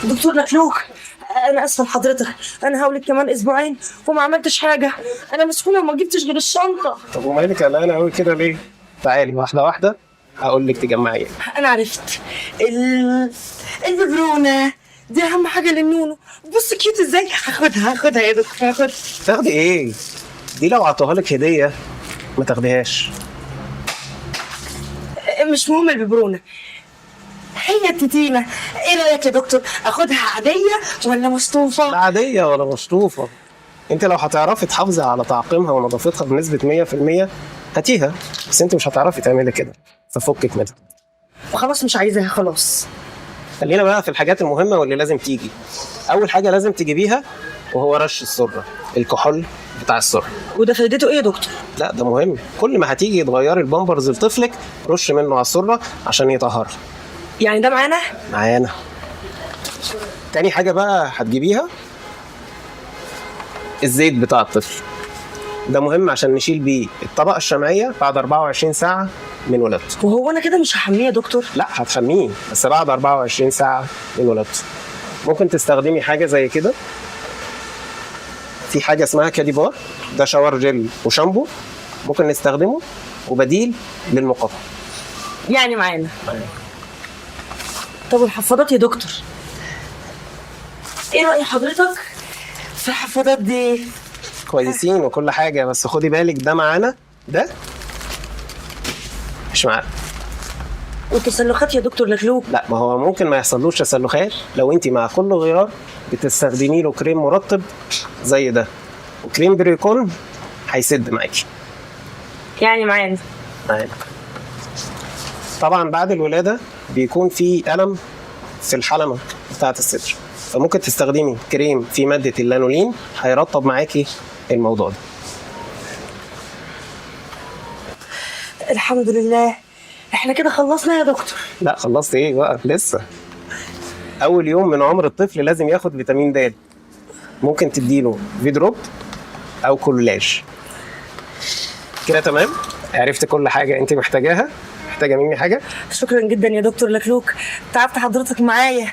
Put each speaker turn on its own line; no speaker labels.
دكتور لكلوك، انا اسفه لحضرتك، انا هولد كمان اسبوعين وما عملتش حاجه. انا مسحوله وما جبتش غير الشنطة.
طب ومالك قلقانة قوي كده ليه؟ تعالي واحدة واحدة هقول لك تجمعي ايه.
انا عرفت الببرونه دي اهم حاجة للنونو. بص cute ازاي. هاخدها هاخدها يا دكتور، هاخدها.
تاخدي ايه؟ دي لو عطوها لك هديه ما تاخديهاش.
مش مهم الببرونه، هي التتينه. ايه رايك يا دكتور، اخدها عادية ولا مشطوفه؟
لا عادية ولا مشطوفه. انت لو هتعرفي تحافظي على تعقيمها ونظافتها بنسبة 100% هاتيها، بس انت مش هتعرفي تعملي كده، ففكك منها.
وخلاص مش عايزاها خلاص.
خلينا بقى في الحاجات المهمة واللي لازم تيجي. اول حاجة لازم تجيبيها وهو رش السرة، الكحول بتاع السرة.
وده فايدته ايه يا دكتور؟
لا ده مهم، كل ما هتيجي تغيري البامبرز لطفلك رش منه على السرة عشان يطهرها.
يعني ده معانا؟
معانا. تاني حاجة بقى هتجيبيها الزيت بتاع الطفل. ده مهم عشان نشيل بيه الطبقة الشمعيه بعد 24 ساعة من ولادته.
وهو انا كده مش هحميه يا دكتور؟
لا هتحميه بس بعد 24 ساعة من ولادته. ممكن تستخدمي حاجة زي كده، في حاجة اسمها كاديبار، ده shower gel وشامبو ممكن نستخدمه وبديل للمقاطعه.
يعني معانا. طب والحفاضات يا دكتور، ايه رأي حضرتك في الحفاضات دي؟
كويسين وكل حاجة، بس خدي بالك ده معانا، ده مش معانا.
والتسلخات يا دكتور لكلوك؟
لا ما هو ممكن ما يحصلوش تسلخات لو انت مع كل غيار بتستخدمي له كريم مرطب زي ده، وكريم بريكون هيسد معاكي.
يعني معانا.
معانا. طبعا بعد الولادة بيكون في الم في الحلمة بتاعه الصدر، فممكن تستخدمي كريم في مادة اللانولين هيرطب معاكي الموضوع ده.
الحمد لله احنا كده خلصنا يا دكتور.
لا خلصت ايه بقى لسه. اول يوم من عمر الطفل لازم ياخد فيتامين د، ممكن تديله فيدروب او كولاج. كده تمام، عرفت كل حاجة انت محتاجاها. محتاجه مني حاجة؟
شكرا جدا يا دكتور لكلوك، تعبت حضرتك معايا.